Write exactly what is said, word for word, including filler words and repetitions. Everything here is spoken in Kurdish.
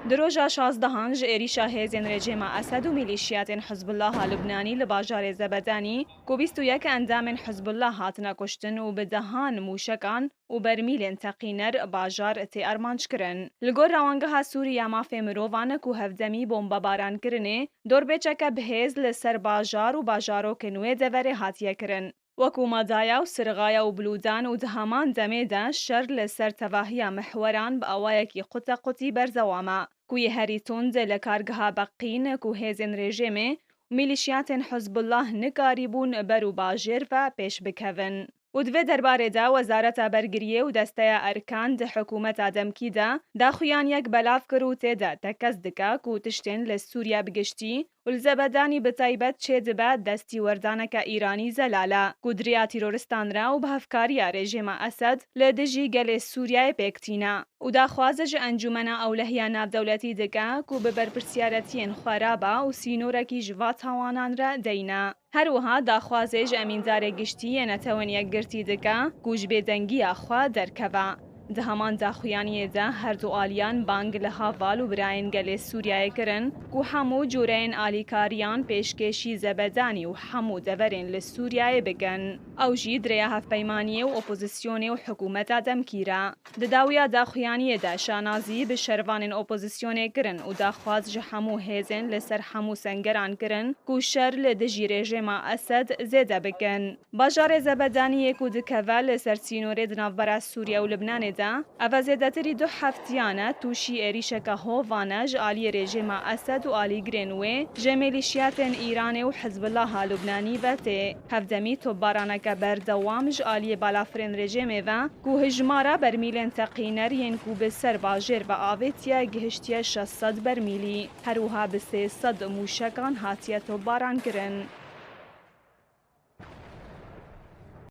Di roja şazdehan ji êrîşa hêzên rejîma Esed û milîşiyatên Hizbullaha Lubnanî li bajarê Zebedanî, ku bîst û yek endamên Hizbullah hatine kuştin û bi dehan mûşekan û bermîlên teqîner bajar tê armanc kirin. Li gor Rewangeha Sûrî ya Mafê Mirovan, ku hevdemî bombebaran kirinê, dorpêçeke bi hêz li ser bajar û bajarokên wê deverê hatiye kirin. Wekû Madaya û Sirxaya û Bilûdan û di heman demê de şer li ser tevahiya mihweran bi awayekî qutequtî berdewam e, ku yê herî tund li kargeha Beqîn, ku hêzên rejîmê û milîşiyatên Hizbullah nikarîbûn ber û bajêr ve pêş bikevin. Û di vê derbarê de Wezareta Bergiriyê û Desteya Erkan di hikûmeta demkî de daxuyaniyek belav kir û tê de tekez dike ku tiştên li Sûriye bi giştî û li Zebedanî bi taybet çêdibe destîwerdaneke Îranî zelal e, ku di riya tîroristan re û bi hevkariya rejîma Esed li dijî gelê Sûriyeyê pêk tîne. Û daxwaz ji Encûmena Ewlehiya Navdewletî dike ku bi berpirsiyaretiyên xwe rabe û sînorekî ji va tawanan re deyne. Her wiha daxwazê ji Emîndarê Giştî yê Netewên Yekgirtî dike ku ji bêdengiya xwe derkeve. Di heman daxuyaniyê de her du aliyan bang li heval û birayên gelê Sûriyeyê kirin ku hemû cûreyên alîkariyan pêşkêşî Zebedanî û hemû deverên li Sûriyeyê bikin. Ew jî di rêya hevpeymaniyê û opozisyonê û hikûmeta demkî re. Di dawiya daxuyaniyê de şanazî bi şervanên opozisyonê kirin û daxwaz ji hemû hêzên li ser hemû sengeran kirin ku şer li dijî rejîma Esed zêde bikin. Bajarê Zebedaniyê ku dikeve li ser sînorê di navbera Sûriye û Libnanê de, eve zêdetirî du heftiyan e tûşî êrîşeke hovan e ji aliyê rejîma Esed û alîgirên wê ji milîşiyatên Îranê û Hizbullaha Lubnanî ve tê. Hevdemî topbaraneke berdewam ji aliyê balafirên rejîmê ve ku hijmara bermîlên teqîner yên ku bi ser bajêr ve avêtiye gihiştiye şeş sed bermîlî. Her wiha bi sê sed mûşekan hatiye topbaran kirin.